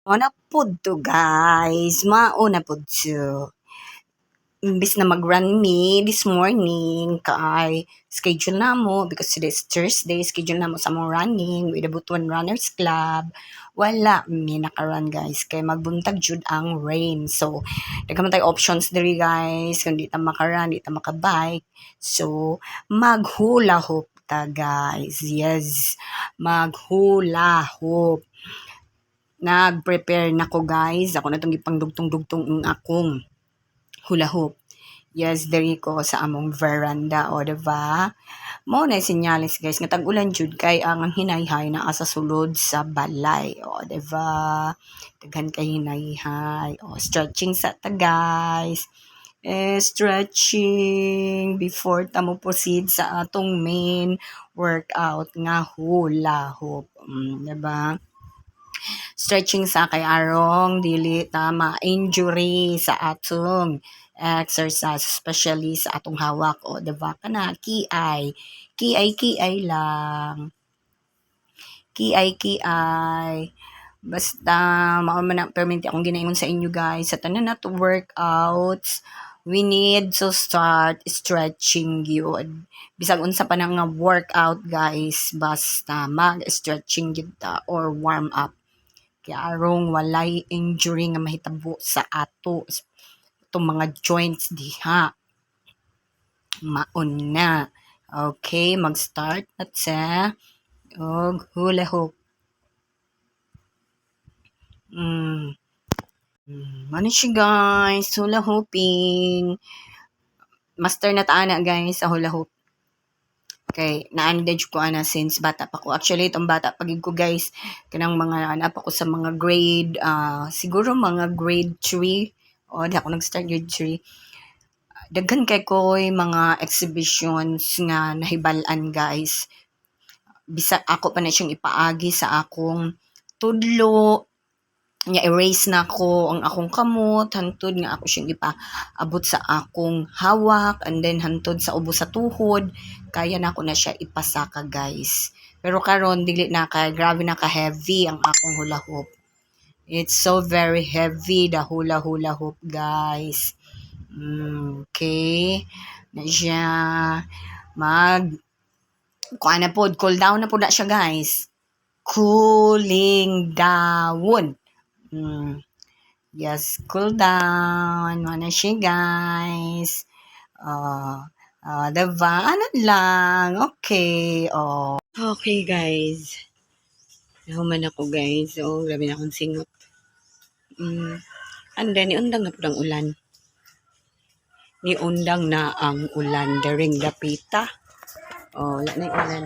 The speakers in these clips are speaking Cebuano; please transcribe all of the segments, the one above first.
Mao na pud to, guys, mao na pud to. Imbis na mag-run me this morning kay schedule namo because today is Thursday, schedule namo sa among running with the Butuan Runners Club. Wala mi naka-run, guys, kay magbuntag jud ang rain. So, daghan man tay options diri, guys, kung di ta maka-run, di ta maka-bike. So, mag-hula hoop ta, guys. Yes, mag-hula hoop. Nag-prepare na ko, guys. Ako na itong gipangdugtong-dugtong ang akong hula hoop. Yes, diri ko sa among veranda, o diba? Mao na senyales, guys, nga tag-ulan jud kay ang hinayhay naa sa sulod sa balay, o diba? Daghan kay hinayhay. O, stretching sa ta, guys. Eh, stretching before ta mo proceed sa atong main workout nga hula hoop. Diba? Stretching sa kay arong dili ta ma-injury sa atong exercise, especially sa atong hawak, o diba? Kana kiay kiay kiay lang, kiay kiay. Basta mao man na permente akong ginaingon sa inyo, guys, sa tanan nato workouts, we need to start stretching gyud. Bisag unsa pa na nga workout, guys, basta mag-stretching gyud ta or warm up kay arong walay injury nga mahitabo sa ato atong mga joints diha. Maon na. Okay, mag-start na ta og hula hoop. Ano siya, guys, hula hooping. Master na ta ana, guys, sa hula hoop. Kay naano ko ana since bata pa ko. Actually, itong bata pa gid ko, guys, kanang mga ana pa ko sa mga grade, siguro mga grade 3. O, di ako nag-start grade 3. Daghan kay ko'y mga exhibitions nga nahibal-an, guys. Bisag ako pa na siyang ipaagi sa akong tudlo, nya erase na ko ang akong kamot hantod nga ako siyang ipaabot sa akong hawak and then hantod sa ubos sa tuhod, kaya na ako na siya ipasaka, guys. Pero karon dili na kay grabe na ka heavy ang akong hula hoop. It's so very heavy, the hula hula hoop, guys. Okay na siya. Mag kuan na pod, cool down na pod na siya, guys, cooling down. Yes, cool down. Mao na siya, guys. Oh, oh, diba? Ano lang. Okay. Oh. Okay, guys. Nahuman ako, guys. Oh, grabe na akong singot. And then, niundang na po ang ulan. Niundang na ang ulan during dapita. Oh, wala na yung ulan.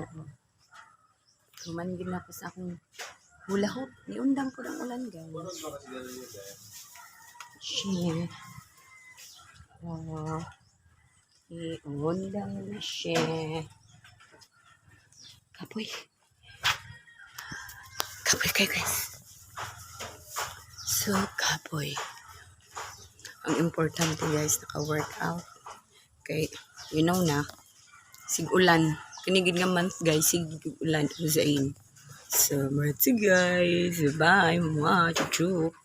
Human gid na ako sa akong hula hoop. Niundang po ang ulan, guys. Siya. Oh. Iundang na siya. Kapoy. Kapoy kayo, guys. So, kapoy. Ang importante, guys, naka-workout. Okay, you know na. Sig ulan. Kini gid nga month, guys, sig ulan. Zain. So, merci, guys. Bye. Mwah. Chup.